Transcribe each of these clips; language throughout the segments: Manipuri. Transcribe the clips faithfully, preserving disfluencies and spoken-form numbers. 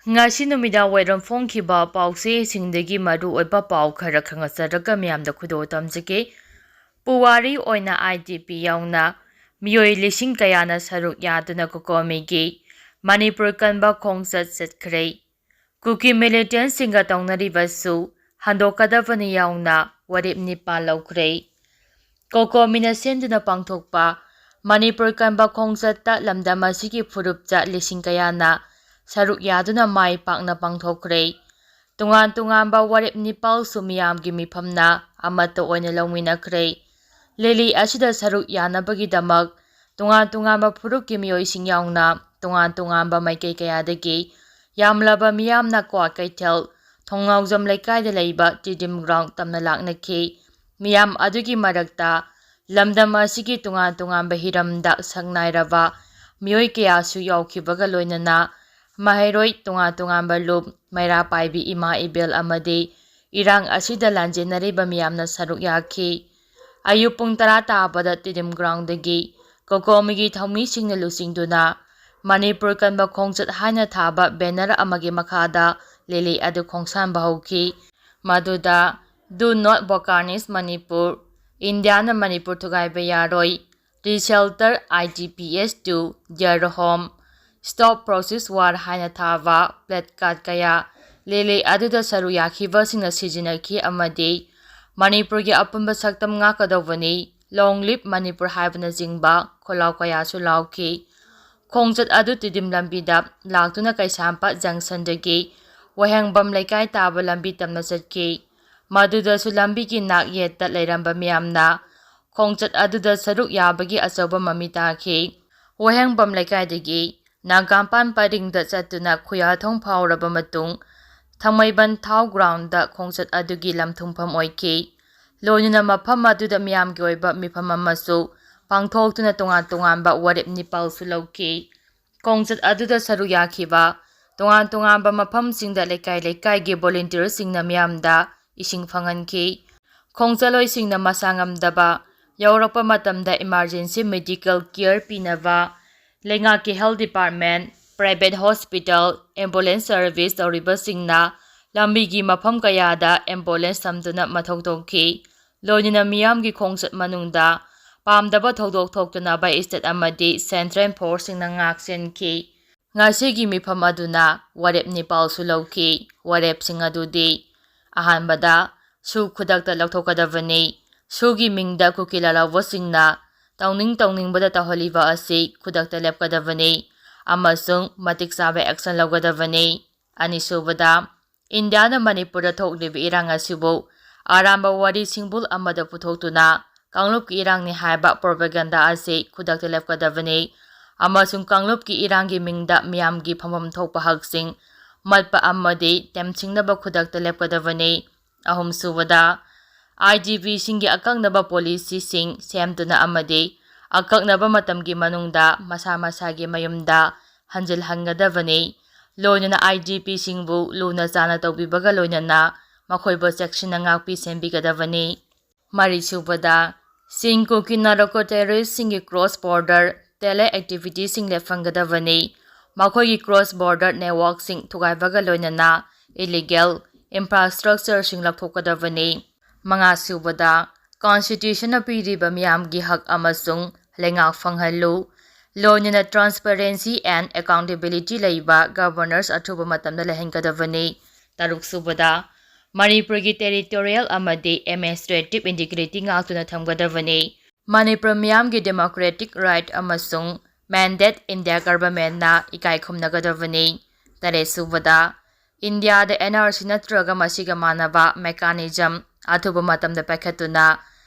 ꯉꯁꯤ ꯅꯨꯃꯤꯗꯥꯡ ꯋꯥꯏꯔꯝ ꯐꯣꯡꯈꯤꯕ ꯄꯥꯎꯆꯦꯁꯤꯡꯗꯒꯤ ꯃꯔꯨꯑꯣꯏꯕ ꯄꯥꯎ ꯈꯔ ꯈꯪꯍꯟꯖꯔꯒ ꯃꯤꯌꯥꯝꯗ ꯈꯨꯗꯣꯜ ꯇꯝꯖꯒꯦ꯫ ꯄꯨꯋꯥꯔꯤ ꯑꯣꯏꯅ ꯑꯥꯏ ꯗꯤ ꯄꯤ ꯌꯥꯎꯅ ꯃꯤꯑꯣꯏ ꯂꯤꯁꯤꯡ ꯀꯌꯥꯅ ꯁꯔꯨꯛ ꯌꯥꯗꯨꯅ ꯀꯣꯀꯣꯃꯤꯒꯤ ꯃꯅꯤꯄꯨꯔ ꯀꯟꯕ ꯈꯣꯡꯆꯠ ꯆꯠꯈ꯭ꯔꯦ꯫ ꯀꯨꯀꯤ ꯃꯤꯂꯤꯇꯦꯟꯁꯤꯡꯒ ꯇꯧꯅꯔꯤꯕꯁꯨ ꯍꯟꯗꯣꯛꯀꯗꯕꯅꯤ ꯌꯥꯎꯅ ꯋꯥꯔꯦꯞ ꯅꯤꯄꯥꯜ ꯂꯧꯈ꯭ꯔꯦ꯫ ꯀꯣꯀꯣꯃꯤꯅ ꯁꯤꯟꯗꯨꯅ ꯄꯥꯡꯊꯣꯛꯄ ꯃꯅꯤꯄꯨꯔ ꯀꯟꯕ ꯈꯣꯡꯆꯠꯇ ꯂꯝꯗꯝ ꯑꯁꯤꯒꯤ ꯐꯨꯔꯨꯞꯆ ꯂꯤꯁꯤꯡ ꯀꯌꯥꯅ ꯁꯔꯨꯛ ꯌꯥꯗꯨꯅ ꯃꯥꯏ ꯄꯥꯛꯅ ꯄꯥꯡꯊꯣꯛꯈ꯭ꯔꯦ꯫ ꯇꯣꯉꯥꯟ ꯇꯣꯉꯥꯟꯕ ꯋꯥꯔꯦꯞ ꯅꯤꯄꯥꯜꯁꯨ ꯃꯤꯌꯥꯝꯒꯤ ꯃꯤꯐꯝꯅ ꯑꯃꯠꯇ ꯑꯣꯏꯅ ꯂꯧꯃꯤꯟꯅꯈ꯭ꯔꯦ꯫ ꯂꯦꯂꯤ ꯑꯁꯤꯗ ꯁꯔꯨꯛ ꯌꯥꯅꯕꯒꯤꯗꯃꯛ ꯇꯣꯉꯥꯟ ꯇꯣꯉꯥꯟꯕ ꯐꯨꯔꯨꯞꯀꯤ ꯃꯤꯑꯣꯏꯁꯤꯡ ꯌꯥꯎꯅ ꯇꯣꯉꯥꯟ ꯇꯣꯉꯥꯟꯕ ꯃꯥꯏꯀꯩ ꯀꯌꯥꯗꯒꯤ ꯌꯥꯝꯂꯕ ꯃꯤꯌꯥꯝꯅ ꯀ꯭ꯋꯥꯀꯩꯊꯦꯜ ꯊꯣꯡꯅꯥꯎꯖꯝ ꯂꯩꯀꯥꯏꯗ ꯂꯩꯕ ꯇꯤꯗꯤꯝ ꯒ꯭ꯔꯥꯎꯟ ꯇꯝꯅ ꯂꯥꯛꯅꯈꯤ꯫ ꯃꯤꯌꯥꯝ ꯑꯗꯨꯒꯤ ꯃꯔꯛꯇ ꯂꯝꯗꯝ ꯑꯁꯤꯒꯤ ꯇꯣꯉꯥꯟ ꯇꯣꯉꯥꯟꯕ ꯍꯤꯔꯝꯗ ꯁꯛꯅꯥꯏꯔꯕ ꯃꯤꯑꯣꯏ ꯀꯌꯥꯁꯨ ꯌꯥꯎꯈꯤꯕꯒ ꯂꯣꯏꯅꯅ ꯃꯍꯩꯔꯣꯏ ꯇꯣꯉꯥꯟ ꯇꯣꯉꯥꯟꯕ ꯂꯨꯞ, ꯃꯩꯔꯥ ꯄꯥꯏꯕꯤ ꯏꯃꯥ ꯏꯕꯦꯜ ꯑꯃꯗꯤ ꯏꯔꯥꯡ ꯑꯁꯤꯗ ꯂꯥꯟꯖꯦꯟꯅꯔꯤꯕ ꯃꯤꯌꯥꯝꯅ ꯁꯔꯨꯛ ꯌꯥꯈꯤ꯫ ꯑꯌꯨꯛ ꯄꯨꯡ ꯇꯔꯥ ꯇꯥꯕꯗ ꯇꯤꯗꯤꯝ ꯒ꯭ꯔꯥꯎꯟꯗꯒꯤ ꯀꯣꯀꯣꯃꯤꯒꯤ ꯊꯧꯃꯤꯁꯤꯡꯅ ꯂꯨꯆꯤꯡꯗꯨꯅ ꯃꯅꯤꯄꯨꯔ ꯀꯟꯕ ꯈꯣꯡꯆꯠ ꯍꯥꯏꯅ ꯊꯥꯕ ꯕꯦꯅꯔ ꯑꯃꯒꯤ ꯃꯈꯥꯗ ꯂꯦꯂꯤ ꯑꯗꯨ ꯈꯣꯡꯁꯥꯟꯕ ꯍꯧꯈꯤ꯫ ꯃꯗꯨꯗ "Do not balkanize Manipur", "ꯏꯟꯗꯤꯌꯥꯅ ꯃꯅꯤꯄꯨꯔ ꯊꯨꯒꯥꯏꯕ ꯌꯥꯔꯣꯏ", "Reshelter I D Ps to their home", "Stop Proxy War" ꯍꯥꯏꯅ ꯊꯥꯕ ꯄ꯭ꯂꯦꯠ ꯀꯥꯔꯗ ꯀꯌꯥ ꯂꯦꯂꯤ ꯑꯗꯨꯗ ꯁꯔꯨꯛ ꯌꯥꯈꯤꯕꯁꯤꯡꯅ ꯁꯤꯖꯤꯟꯅꯈꯤ ꯑꯃꯗꯤ "ꯃꯅꯤꯄꯨꯔꯒꯤ ꯑꯄꯨꯟꯕ ꯁꯛꯇꯝ ꯉꯥꯛꯀꯗꯧꯕꯅꯤ", "Long live Manipur" ꯍꯥꯏꯕꯅꯆꯤꯡꯕ ꯈꯣꯜꯂꯥꯎ ꯀꯌꯥꯁꯨ ꯂꯥꯎꯈꯤ꯫ ꯈꯣꯡꯆꯠ ꯑꯗꯨ ꯇꯤꯗꯤꯝ ꯂꯝꯕꯤꯗ ꯂꯥꯛꯇꯨꯅ ꯀꯩꯁꯥꯝꯄꯥꯠ ꯖꯪꯁꯟꯗꯒꯤ ꯋꯥꯍꯦꯡꯕꯝ ꯂꯩꯀꯥꯏ ꯇꯥꯕ ꯂꯝꯕꯤ ꯇꯝꯅ ꯆꯠꯈꯤ꯫ ꯃꯗꯨꯗꯁꯨ ꯂꯝꯕꯤꯒꯤ ꯅꯥꯛ ꯌꯦꯠꯇ ꯂꯩꯔꯝꯕ ꯃꯤꯌꯥꯝꯅ ꯈꯣꯡꯆꯠ ꯑꯗꯨꯗ ꯁꯔꯨꯛ ꯌꯥꯕꯒꯤ ꯑꯆꯧꯕ ꯃꯃꯤ ꯇꯥꯈꯤ꯫ ꯋꯥꯍꯦꯡꯕꯝ ꯂꯩꯀꯥꯏꯗꯒꯤ ꯅꯥꯒꯥꯝꯄꯥꯟ ꯄꯔꯤꯡꯗ ꯆꯠꯇꯨꯅ ꯈꯨꯌꯥꯊꯣꯡ ꯐꯥꯎꯔꯕ ꯃꯇꯨꯡ ꯊꯥꯡꯃꯩꯕꯟ ꯊꯥꯎ ꯒ꯭ꯔꯥꯎꯟꯗ ꯈꯣꯡꯆꯠ ꯑꯗꯨꯒꯤ ꯂꯝꯊꯨꯡꯐꯝ ꯑꯣꯏꯈꯤ꯫ ꯂꯣꯏꯅꯅ ꯃꯐꯝ ꯑꯗꯨꯗ ꯃꯤꯌꯥꯝꯒꯤ ꯑꯣꯏꯕ ꯃꯤꯐꯝ ꯑꯃꯁꯨ ꯄꯥꯡꯊꯣꯛꯇꯨꯅ ꯇꯣꯉꯥꯟ ꯇꯣꯉꯥꯟꯕ ꯋꯥꯔꯦꯞ ꯅꯤꯄꯥꯜꯁꯨ ꯂꯧꯈꯤ꯫ ꯈꯣꯡꯆꯠ ꯑꯗꯨꯗ ꯁꯔꯨꯛ ꯌꯥꯈꯤꯕ ꯇꯣꯉꯥꯟ ꯇꯣꯉꯥꯟꯕ ꯃꯐꯝꯁꯤꯡꯗ ꯂꯩꯀꯥꯏ ꯂꯩꯀꯥꯏꯒꯤ ꯚꯣꯂꯨꯟꯇꯤꯌꯔꯁꯤꯡꯅ ꯃꯤꯌꯥꯝꯗ ꯏꯁꯤꯡ ꯐꯪꯍꯟꯈꯤ꯫ ꯈꯣꯡꯆꯠꯂꯣꯏꯁꯤꯡꯅ ꯃꯁꯥ ꯉꯝꯗꯕ ꯌꯥꯎꯔꯛꯄ ꯃꯇꯝꯗ ꯏꯃꯥꯔꯖꯦꯟꯁꯤ ꯃꯦꯗꯤꯀꯦꯜ ꯀꯤꯌꯔ ꯄꯤꯅꯕ ꯂꯩꯉꯥꯛꯀꯤ health department, private hospital, ambulance service ꯇꯧꯔꯤꯕꯁꯤꯡꯅ ꯂꯝꯕꯤꯒꯤ ꯃꯐꯝ ꯀꯌꯥꯗ ambulance ꯊꯝꯗꯨꯅ ꯃꯊꯧ ꯇꯧꯈꯤ꯫ ꯂꯣꯏꯅꯅ ꯃꯤꯌꯥꯝꯒꯤ ꯈꯣꯡꯆꯠ ꯃꯅꯨꯡꯗ ꯄꯥꯝꯗꯕ ꯊꯧꯗꯣꯛ ꯊꯣꯛꯇꯅꯕ state ꯑꯃꯗꯤ central forceꯁꯤꯡꯅ ꯉꯥꯛ ꯁꯦꯟꯈꯤ꯫ ꯉꯁꯤꯒꯤ ꯃꯤꯐꯝ ꯑꯗꯨꯅ ꯋꯥꯔꯦꯞ ꯅꯤꯄꯥꯜꯁꯨ ꯂꯧꯈꯤ꯫ ꯋꯥꯔꯦꯞꯁꯤꯡ ꯑꯗꯨꯗꯤ: ꯑꯍꯥꯟꯕꯗ, ꯁꯨ ꯈꯨꯗꯛꯇ ꯂꯧꯊꯣꯛꯀꯗꯕꯅꯤ꯫ ꯁꯨꯒꯤ ꯃꯤꯡꯗ ꯀꯨꯀꯤ ꯂꯥꯜꯍꯧꯕꯁꯤꯡꯅ ꯇꯧꯅꯤꯡ ꯇꯧꯅꯤꯡꯕꯗ ꯇꯧꯍꯜꯂꯤꯕ ꯑꯁꯤ ꯈꯨꯗꯛꯇ ꯂꯦꯞꯀꯗꯕꯅꯤ ꯑꯃꯁꯨꯡ ꯃꯇꯤꯛ ꯆꯥꯕ action ꯂꯧꯒꯗꯕꯅꯤ꯫ ꯑꯅꯤꯁꯨꯕꯗ, ꯏꯟꯗꯤꯌꯥꯅ ꯃꯅꯤꯄꯨꯔꯗ ꯊꯣꯛꯂꯤꯕ ꯏꯔꯥꯡ ꯑꯁꯤꯕꯨ ꯑꯔꯥꯟꯕ ꯋꯥꯔꯤ ꯁꯤꯡꯕꯨꯜ ꯑꯃꯗ ꯄꯨꯊꯣꯛꯇꯨꯅ ꯀꯥꯡꯂꯨꯞꯀꯤ ꯏꯔꯥꯡꯅꯤ ꯍꯥꯏꯕ propaganda ꯑꯁꯤ ꯈꯨꯗꯛꯇ ꯂꯦꯞꯀꯗꯕꯅꯤ ꯑꯃꯁꯨꯡ ꯀꯥꯡꯂꯨꯞꯀꯤ ꯏꯔꯥꯡꯒꯤ ꯃꯤꯡꯗ ꯃꯤꯌꯥꯝꯒꯤ ꯐꯪꯐꯝ ꯊꯣꯛꯄ ꯍꯛꯁꯤꯡ ꯃꯠꯄ ꯑꯃꯗꯤ ꯇꯦꯝꯁꯤꯡꯅꯕ ꯈꯨꯗꯛꯇ ꯂꯦꯞꯀꯗꯕꯅꯤ꯫ ꯑꯍꯨꯝꯁꯨꯕꯗ, IDPꯁꯤꯡꯒꯤ ꯑꯀꯛꯅꯕ policyꯁꯤꯡ ꯁꯦꯝꯗꯨꯅ ꯑꯃꯗꯤ ꯑꯀꯛꯅꯕ ꯃꯇꯝꯒꯤ ꯃꯅꯨꯡꯗ ꯃꯁꯥ ꯃꯁꯥꯒꯤ ꯃꯌꯨꯝꯗ ꯍꯟꯖꯤꯜꯍꯟꯒꯗꯕꯅꯤ꯫ ꯂꯣꯏꯅꯅ IDPꯁꯤꯡꯕꯨ ꯂꯨꯅ ꯆꯥꯅ ꯇꯧꯕꯤꯕꯒ ꯂꯣꯏꯅꯅ ꯃꯈꯣꯏꯕꯨ ꯆꯦꯛꯁꯤꯟꯅ ꯉꯥꯛꯄꯤ ꯁꯦꯟꯕꯤꯒꯗꯕꯅꯤ꯫ ꯃꯔꯤꯁꯨꯕꯗ, ꯆꯤꯡ ꯀꯨꯀꯤ narco terroristꯁꯤꯡꯒꯤ cross border tele activityꯁꯤꯡ ꯂꯦꯞꯍꯟꯒꯗꯕꯅꯤ꯫ ꯃꯈꯣꯏꯒꯤ cross border networkꯁꯤꯡ ꯊꯨꯒꯥꯏꯕꯒ ꯂꯣꯏꯅꯅ illegal infrastructureꯁꯤꯡ ꯂꯧꯊꯣꯛꯀꯗꯕꯅꯤ꯫ ꯃꯉꯥꯁꯨꯕꯗ, constitutionꯅ ꯄꯤꯔꯤꯕ ꯃꯤꯌꯥꯝꯒꯤ ꯍꯛ ꯑꯃꯁꯨꯡ ꯂꯩꯉꯥꯛ ꯐꯪꯍꯜꯂꯨ꯫ ꯂꯣꯏꯅꯅ transparency and accountability ꯂꯩꯕ governance ꯑꯊꯨꯕ ꯃꯇꯝꯗ ꯂꯩꯍꯟꯒꯗꯕꯅꯤ꯫ ꯇꯔꯨꯛꯁꯨꯕꯗ, ꯃꯅꯤꯄꯨꯔꯒꯤ territorial ꯑꯃꯗꯤ administrative integrity ꯉꯥꯛꯇꯨꯅ ꯊꯝꯒꯗꯕꯅꯤ꯫ ꯃꯅꯤꯄꯨꯔ ꯃꯤꯌꯥꯝꯒꯤ democratic right ꯑꯃꯁꯨꯡ mandate ꯏꯟꯗꯤꯌꯥ governmentꯅ ꯏꯀꯥꯏ ꯈꯨꯝꯅꯒꯗꯕꯅꯤ꯫ ꯇꯔꯦꯠꯁꯨꯕꯗ, ꯏꯟꯗꯤꯌꯥꯗ NRC ꯅꯠꯇ꯭ꯔꯒ ꯃꯁꯤꯒ ꯃꯥꯟꯅꯕ mechanism ꯑꯊꯨꯕ ꯃꯇꯝꯗ ꯄꯥꯏꯈꯠꯇꯨꯅ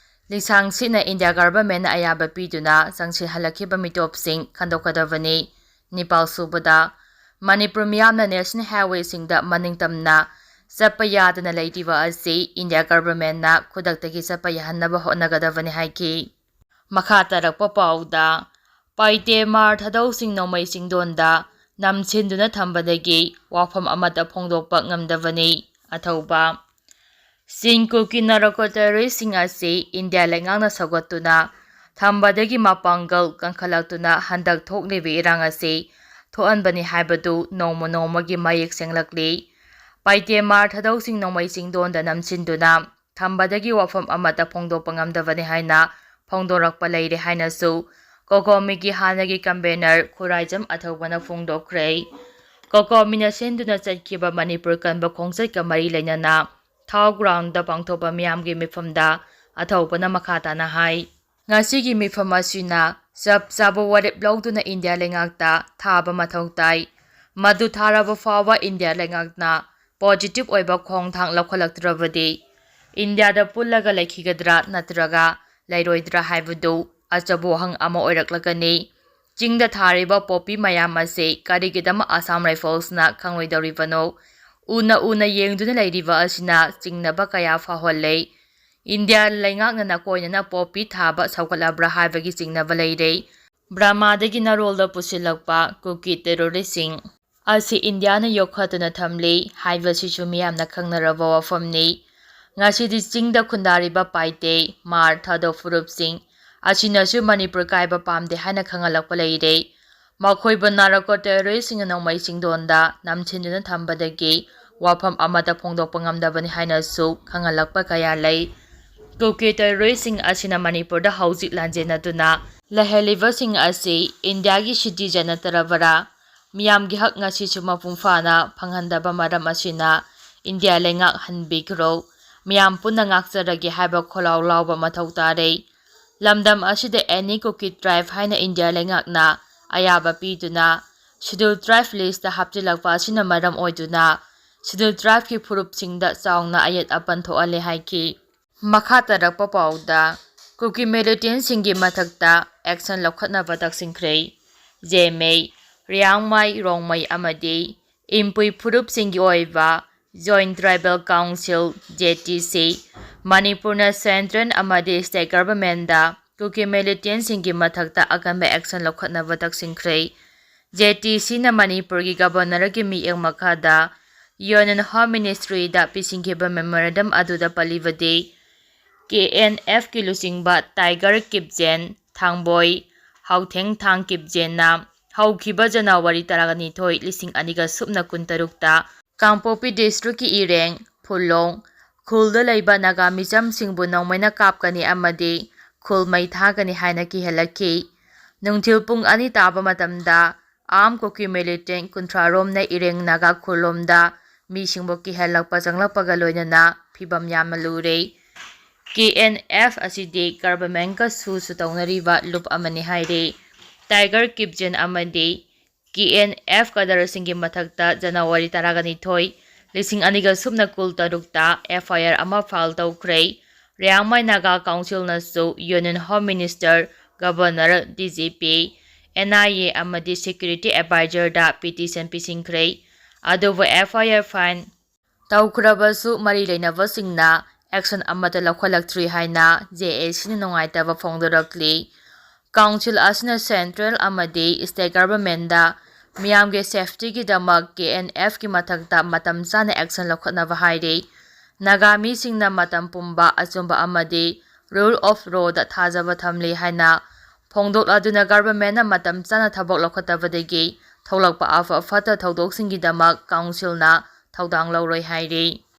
ꯂꯤꯁꯥꯡꯁꯤꯠꯅ ꯏꯟꯗꯤꯌꯥ governmentꯅ ꯑꯌꯥꯕ ꯄꯤꯗꯨꯅ ꯆꯪꯁꯤꯜꯍꯜꯂꯛꯈꯤꯕ ꯃꯤꯇꯣꯞꯁꯤꯡ ꯈꯟꯗꯣꯛꯀꯗꯕꯅꯤ꯫ ꯅꯤꯄꯥꯜꯁꯨꯕꯗ, ꯃꯅꯤꯄꯨꯔ ꯃꯤꯌꯥꯝꯅ national highwayꯁꯤꯡꯗ ꯃꯅꯤꯡꯇꯝꯅ ꯆꯠꯄ ꯌꯥꯗꯅ ꯂꯩꯔꯤꯕ ꯑꯁꯤ ꯏꯟꯗꯤꯌꯥ governmentꯅ ꯈꯨꯗꯛꯇꯒꯤ ꯆꯠꯄ ꯌꯥꯍꯟꯅꯕ ꯍꯣꯠꯅꯒꯗꯕꯅꯤ ꯍꯥꯏꯈꯤ꯫ ꯃꯈꯥ ꯇꯥꯔꯛꯄ ꯄꯥꯎꯗ, ꯄꯥꯏꯇꯦ ꯃꯥꯔ ꯊꯥꯗꯧꯁꯤꯡ ꯅꯣꯡꯃꯩ ꯆꯤꯡꯗꯣꯟꯗ ꯅꯝꯁꯤꯟꯗꯨꯅ ꯊꯝꯕꯗꯒꯤ ꯋꯥꯐꯝ ꯑꯃꯠꯇ ꯐꯣꯡꯗꯣꯛꯄ ꯉꯝꯗꯕꯅꯤ꯫ ꯑꯊꯧꯕ, ꯆꯤꯡ ꯀꯨꯀꯤ narco terroristꯁꯤꯡ ꯑꯁꯤ ꯏꯟꯗꯤꯌꯥ ꯂꯩꯉꯥꯛꯅ ꯁꯧꯒꯠꯇꯨꯅ ꯊꯝꯕꯗꯒꯤ ꯃꯄꯥꯡꯒꯜ ꯀꯟꯈꯠꯂꯛꯇꯨꯅ ꯍꯟꯗꯛ ꯊꯣꯛꯂꯤꯕ ꯏꯔꯥꯡ ꯑꯁꯤ ꯊꯣꯛꯍꯟꯕꯅꯤ ꯍꯥꯏꯕꯗꯨ ꯅꯣꯡꯃ ꯅꯣꯡꯃꯒꯤ ꯃꯌꯦꯛ ꯁꯦꯡꯂꯛꯂꯤ꯫ ꯄꯥꯏꯇꯦ ꯃꯥꯔ ꯊꯥꯗꯧꯁꯤꯡ ꯅꯣꯡꯃꯩ ꯆꯤꯡꯗꯣꯟꯗ ꯅꯝꯁꯤꯟꯗꯨꯅ ꯊꯝꯕꯗꯒꯤ ꯋꯥꯐꯝ ꯑꯃꯠꯇ ꯐꯣꯡꯗꯣꯛꯄ ꯉꯝꯗꯕꯅꯤ ꯍꯥꯏꯅ ꯐꯣꯡꯗꯣꯔꯛꯄ ꯂꯩꯔꯦ ꯍꯥꯏꯅꯁꯨ ꯀꯣꯀꯣꯃꯤꯒꯤ ꯍꯥꯟꯅꯒꯤ ꯀꯟꯚꯦꯅꯔ ꯈꯨꯔꯥꯏꯖꯝ ꯑꯊꯧꯕꯅ ꯐꯣꯡꯗꯣꯛꯈ꯭ꯔꯦ꯫ ꯀꯣꯀꯣꯃꯤꯅ ꯁꯤꯟꯗꯨꯅ ꯆꯠꯈꯤꯕ ꯃꯅꯤꯄꯨꯔ ꯀꯟꯕ ꯈꯣꯡꯆꯠꯀ ꯃꯔꯤ ꯂꯩꯅꯅ ꯊꯥꯎ ꯒ꯭ꯔꯥꯎꯟꯗ ꯄꯥꯡꯊꯣꯛꯄ ꯃꯤꯌꯥꯝꯒꯤ ꯃꯤꯐꯝꯗ ꯑꯊꯧꯕꯅ ꯃꯈꯥ ꯇꯥꯅ ꯍꯥꯏ, ꯉꯁꯤꯒꯤ ꯃꯤꯐꯝ ꯑꯁꯤꯅ ꯆꯞ ꯆꯥꯕ ꯋꯥꯔꯦꯞ ꯂꯧꯗꯨꯅ ꯏꯟꯗꯤꯌꯥ ꯂꯩꯉꯥꯛꯇ ꯊꯥꯕ ꯃꯊꯧ ꯇꯥꯏ꯫ ꯃꯗꯨ ꯊꯥꯔꯕ ꯐꯥꯎꯕ ꯏꯟꯗꯤꯌꯥ ꯂꯩꯉꯥꯛꯅ ꯄꯣꯖꯤꯇꯤꯚ ꯑꯣꯏꯕ ꯈꯣꯡꯊꯥꯡ ꯂꯧꯈꯠꯂꯛꯇ꯭ꯔꯕꯗꯤ ꯏꯟꯗꯤꯌꯥꯗ ꯄꯨꯜꯂꯒ ꯂꯩꯈꯤꯒꯗ꯭ꯔꯥ ꯅꯠꯇ꯭ꯔꯒ ꯂꯩꯔꯣꯏꯗ꯭ꯔꯥ ꯍꯥꯏꯕꯗꯨ ꯑꯆꯧꯕ ꯋꯥꯍꯪ ꯑꯃ ꯑꯣꯏꯔꯛꯂꯒꯅꯤ꯫ ꯆꯤꯡꯗ ꯊꯥꯔꯤꯕ ꯄꯣꯄꯤ ꯃꯌꯥꯝ ꯑꯁꯤ ꯀꯔꯤꯒꯤꯗꯃꯛ ꯑꯁꯥꯝ ꯔꯥꯏꯐꯜꯁꯅ ꯈꯪꯂꯣꯏꯗꯧꯔꯤꯕꯅꯣ? ꯎꯅ ꯎꯅ ꯌꯦꯡꯗꯨꯅ ꯂꯩꯔꯤꯕ ꯑꯁꯤꯅ ꯆꯤꯡꯅꯕ ꯀꯌꯥ ꯐꯥꯎꯍꯜꯂꯦ꯫ ꯏꯟꯗꯤꯌꯥ ꯂꯩꯉꯥꯛꯅ ꯅꯀꯣꯏꯅꯅ ꯄꯣꯄꯤ ꯊꯥꯕ ꯁꯧꯒꯠꯂꯕ꯭ꯔꯥ ꯍꯥꯏꯕꯒꯤ ꯆꯤꯡꯅꯕ ꯂꯩꯔꯦ꯫ ꯕ꯭ꯔꯃꯥꯗꯒꯤ ꯅꯔꯣꯜꯗ ꯄꯨꯁꯤꯜꯂꯛꯄ ꯀꯨꯀꯤ ꯇꯦꯔꯣꯔꯤꯁꯁꯤꯡ ꯑꯁꯤ ꯏꯟꯗꯤꯌꯥꯅ ꯌꯣꯛꯈꯠꯇꯨꯅ ꯊꯝꯂꯤ ꯍꯥꯏꯕꯁꯤꯁꯨ ꯃꯤꯌꯥꯝꯅ ꯈꯪꯅꯔꯕ ꯋꯥꯐꯝꯅꯤ꯫ ꯉꯁꯤꯗꯤ ꯆꯤꯡꯗ ꯈꯨꯟꯗꯥꯔꯤꯕ ꯄꯥꯏꯇꯦ, ꯃꯥꯔ, ꯊꯥꯗꯣ ꯐꯨꯔꯨꯞꯁꯤꯡ ꯑꯁꯤꯅꯁꯨ ꯃꯅꯤꯄꯨꯔ ꯀꯥꯏꯕ ꯄꯥꯝꯗꯦ ꯍꯥꯏꯅ ꯈꯪꯍꯜꯂꯛꯄ ꯂꯩꯔꯦ꯫ ꯃꯈꯣꯏꯕꯨ ꯅꯥꯔꯀꯣ ꯇꯦꯔꯣꯔꯤꯁꯁꯤꯡꯅ ꯅꯣꯡꯃꯩ ꯆꯤꯡꯗꯣꯟꯗ ꯅꯝꯁꯤꯟꯗꯨꯅ ꯊꯝꯕꯗꯒꯤ ꯋꯥꯐꯝ ꯑꯃꯠꯇ ꯐꯣꯡꯗꯣꯛꯄ ꯉꯝꯗꯕꯅꯤ ꯍꯥꯏꯅꯁꯨ ꯈꯪꯍꯜꯂꯛꯄ ꯀꯌꯥ ꯂꯩ꯫ ꯀꯨꯀꯤ ꯇꯦꯔꯣꯔꯤꯁꯁꯤꯡ ꯑꯁꯤꯅ ꯃꯅꯤꯄꯨꯔꯗ ꯍꯧꯖꯤꯛ ꯂꯥꯟꯖꯦꯟꯅꯗꯨꯅ ꯂꯩꯍꯜꯂꯤꯕꯁꯤꯡ ꯑꯁꯤ ꯏꯟꯗꯤꯌꯥꯒꯤ ꯁꯤꯇꯤꯖꯟ ꯅꯠꯇ꯭ꯔꯕꯔꯥ? ꯃꯤꯌꯥꯝꯒꯤ ꯍꯛ ꯉꯁꯤꯁꯨ ꯃꯄꯨꯡ ꯐꯥꯅ ꯐꯪꯍꯟꯗꯕ ꯃꯔꯝ ꯑꯁꯤꯅ ꯏꯟꯗꯤꯌꯥ ꯂꯩꯉꯥꯛ ꯍꯟꯕꯤꯈ꯭ꯔꯣ꯫ ꯃꯤꯌꯥꯝ ꯄꯨꯟꯅ ꯉꯥꯛꯆꯔꯒꯦ ꯍꯥꯏꯕ ꯈꯣꯜꯂꯥꯎ ꯂꯥꯎꯕ ꯃꯊꯧ ꯇꯥꯔꯦ꯫ ꯂꯝꯗꯝ ꯑꯁꯤꯗ ꯑꯦꯅꯤ ꯀꯨꯀꯤ ꯇ꯭ꯔꯥꯏꯕ ꯍꯥꯏꯅ ꯏꯟꯗꯤꯌꯥ ꯂꯩꯉꯥꯛꯅ ꯑꯌꯥꯕ ꯄꯤꯗꯨꯅ ꯁꯦꯗ꯭ꯌꯨꯜ ꯇ꯭ꯔꯥꯏꯕ ꯂꯤꯁꯇ ꯍꯥꯞꯆꯤꯜꯂꯛꯄ ꯑꯁꯤꯅ ꯃꯔꯝ ꯑꯣꯏꯗꯨꯅ ꯁꯦꯗ꯭ꯌꯨꯜ ꯇ꯭ꯔꯥꯏꯕꯀꯤ ꯐꯨꯔꯨꯞꯁꯤꯡꯗ ꯆꯥꯎꯅ ꯑꯌꯦꯠ ꯑꯄꯟ ꯊꯣꯛꯍꯜꯂꯦ ꯍꯥꯏꯈꯤ꯫ ꯃꯈꯥ ꯇꯥꯔꯛꯄ ꯄꯥꯎꯗ, ꯀꯨꯀꯤ ꯃꯤꯂꯤꯇꯦꯟꯁꯤꯡꯒꯤ ꯃꯊꯛꯇ ꯑꯦꯛꯁꯟ ꯂꯧꯈꯠꯅꯕ ꯇꯛꯁꯤꯟꯈ꯭ꯔꯦ꯫ ꯖꯦꯃꯩ, ꯔꯤꯌꯥꯡꯃꯩ, ꯔꯣꯡꯃꯩ ꯑꯃꯗꯤ ꯏꯟꯄꯨꯏ ꯐꯨꯔꯨꯞꯁꯤꯡꯒꯤ ꯑꯣꯏꯕ joint tribal council, J T C, ꯃꯅꯤꯄꯨꯔꯅ ꯁꯦꯟꯇ꯭ꯔꯦꯜ ꯑꯃꯗꯤ ꯁ꯭ꯇꯦꯠ ꯒꯚꯔꯟꯃꯦꯟꯠꯗ ꯀꯨꯀꯤ ꯃꯤꯂꯤꯇꯦꯟꯁꯤꯡꯒꯤ ꯃꯊꯛꯇ ꯑꯀꯟꯕ ꯑꯦꯛꯁꯟ ꯂꯧꯈꯠꯅꯕ ꯇꯛꯁꯤꯟꯈ꯭ꯔꯦ꯫ ꯖꯦ ꯇꯤ ꯁꯤꯅ ꯃꯅꯤꯄꯨꯔꯒꯤ ꯒꯕꯔꯅꯔꯒꯤ ꯃꯤꯠꯌꯦꯡ ꯃꯈꯥꯗ ꯌꯨꯅꯤꯌꯟ ꯍꯣꯝ ꯃꯤꯅꯤꯁꯇ꯭ꯔꯤꯗ ꯄꯤꯁꯤꯟꯈꯤꯕ ꯃꯦꯃꯣꯔꯦꯟꯗꯝ ꯑꯗꯨꯗ ꯄꯜꯂꯤꯕꯗꯤ, ꯀꯦ ꯑꯦꯟ ꯑꯦꯐꯀꯤ ꯂꯨꯆꯤꯡꯕ ꯇꯥꯏꯒꯔ ꯀꯤꯞꯖꯦꯟ ꯊꯥꯡꯕꯣꯏ, ꯍꯥꯎꯊꯦꯡꯊꯥꯡ ꯀꯤꯞꯖꯦꯟꯅ ꯍꯧꯈꯤꯕ ꯖꯅꯋꯥꯔꯤ ꯇꯔꯥꯅꯤꯊꯣꯏ, ꯂꯤꯁꯤꯡ ꯑꯅꯤꯒ ꯁꯨꯞꯅ ꯀꯨꯟꯇꯔꯨꯛꯇ ꯀꯥꯡꯄꯣꯛꯄꯤ ꯗꯤꯁꯇ꯭ꯔꯤꯛꯀꯤ ꯏꯔꯦꯡ, ꯐꯨꯂꯣꯡ ꯈꯨꯜꯗ ꯂꯩꯕ ꯅꯥꯒꯥ ꯃꯤꯆꯝꯁꯤꯡꯕꯨ ꯅꯣꯡꯃꯩꯅ ꯀꯥꯞꯀꯅꯤ ꯑꯃꯗꯤ ꯈꯨꯜ ꯃꯩ ꯊꯥꯒꯅꯤ ꯍꯥꯏꯅ ꯀꯤꯍꯜꯂꯛꯈꯤ꯫ ꯅꯨꯡꯊꯤꯜ ꯄꯨꯡ ꯑꯅꯤ ꯇꯥꯕ ꯃꯇꯝꯗ ꯑꯥꯔꯝ ꯀꯨꯀꯤ ꯃꯤꯂꯤꯇꯦꯟ ꯀꯨꯟꯊ꯭ꯔꯥ ꯔꯣꯝꯅ ꯏꯔꯦꯡ ꯅꯥꯒꯥ ꯈꯨꯜꯂꯣꯝꯗ ꯃꯤꯁꯤꯡꯕꯨ ꯀꯤꯍꯜꯂꯛꯄ ꯆꯪꯂꯛꯄꯒ ꯂꯣꯏꯅꯅ ꯐꯤꯕꯝ ꯌꯥꯝꯅ ꯂꯨꯔꯦ꯫ ꯀꯦ ꯑꯦꯟ ꯑꯦꯐ ꯑꯁꯤꯗꯤ ꯒꯚꯔꯟꯃꯦꯟꯠꯀ ꯁꯨꯁꯨ ꯇꯧꯅꯔꯤꯕ ꯂꯨꯞ ꯑꯃꯅꯤ ꯍꯥꯏꯔꯤ꯫ ꯇꯥꯏꯒꯔ ꯀꯤꯞꯖꯦꯟ ꯑꯃꯗꯤ ꯀꯦ ꯑꯦꯟ ꯑꯦꯐ ꯀꯗꯔꯁꯤꯡꯒꯤ ꯃꯊꯛꯇ ꯖꯅꯋꯥꯔꯤ ꯇꯔꯥꯅꯤꯊꯣꯏ, ꯂꯤꯁꯤꯡ ꯑꯅꯤꯒ ꯁꯨꯞꯅ ꯀꯨꯟꯇꯔꯨꯛꯇ ꯑꯦꯐ ꯑꯥꯏ ꯑꯥꯔ ꯑꯃ ꯐꯥꯏꯜ ꯇꯧꯈ꯭ꯔꯦ꯫ ꯔꯤꯌꯥꯡꯃꯩ ꯅꯥꯒꯥ ꯀꯥꯎꯟꯁꯤꯜꯅꯁꯨ union home minister, governor, D G P, N I A ꯑꯃꯗꯤ ꯁꯦꯀ꯭ꯌꯨꯔꯤꯇꯤ ꯑꯦꯗꯚꯥꯏꯖꯔꯗ ꯄꯤꯇꯤꯁꯟ ꯄꯤꯁꯤꯟꯈ꯭ꯔꯦ꯫ ꯑꯗꯨꯕꯨ ꯑꯦꯐ ꯑꯥꯏ ꯑꯥꯔ ꯐꯥꯏꯜ ꯇꯧꯈ꯭ꯔꯕꯁꯨ ꯃꯔꯤ ꯂꯩꯅꯕꯁꯤꯡꯅ ꯑꯦꯛꯁꯟ ꯑꯃꯠꯇ ꯂꯧꯈꯠꯂꯛꯇ꯭ꯔꯤ ꯍꯥꯏꯅ ꯖꯦ ꯑꯦ ꯁꯤꯅ ꯅꯨꯡꯉꯥꯏꯇꯕ ꯐꯣꯡꯗꯣꯔꯛꯂꯤ꯫ ꯀꯥꯎꯟꯁꯤꯜ ꯑꯁꯤꯅ ꯁꯦꯟꯇ꯭ꯔꯦꯜ ꯑꯃꯗꯤ ꯁ꯭ꯇꯦꯠ ꯒꯚꯔꯟꯃꯦꯟꯠꯗ ꯃꯤꯌꯥꯝꯒꯤ ꯁꯦꯐꯇꯤꯒꯤꯗꯃꯛ ꯀꯦ ꯑꯦꯟ ꯑꯦꯐꯀꯤ ꯃꯊꯛꯇ ꯃꯇꯝ ꯆꯥꯅ ꯑꯦꯛꯁꯟ ꯂꯧꯈꯠꯅꯕ ꯍꯥꯏꯔꯤ꯫ ꯅꯥꯒꯥ ꯃꯤꯁꯤꯡꯅ ꯃꯇꯝ ꯄꯨꯝꯕ ꯑꯆꯨꯝꯕ ꯑꯃꯗꯤ ꯔꯨꯜ ꯑꯣꯐ ꯂꯣꯗ ꯊꯥꯖꯕ ꯊꯝꯂꯤ ꯍꯥꯏꯅ ꯐꯣꯡꯗꯣꯛꯂꯗꯨꯅ ꯒꯚꯔꯟꯃꯦꯟꯠꯅ ꯃꯇꯝ ꯆꯥꯅ ꯊꯕꯛ ꯂꯧꯈꯠꯇꯕꯗꯒꯤ ꯊꯣꯛꯂꯛꯄ ꯑꯐ ꯐꯠꯇ ꯊꯧꯗꯣꯛꯁꯤꯡꯒꯤꯗꯃꯛ ꯀꯥꯎꯟꯁꯤꯜꯅ ꯊꯧꯗꯥꯡ ꯂꯧꯔꯣꯏ ꯍꯥꯏꯔꯤ꯫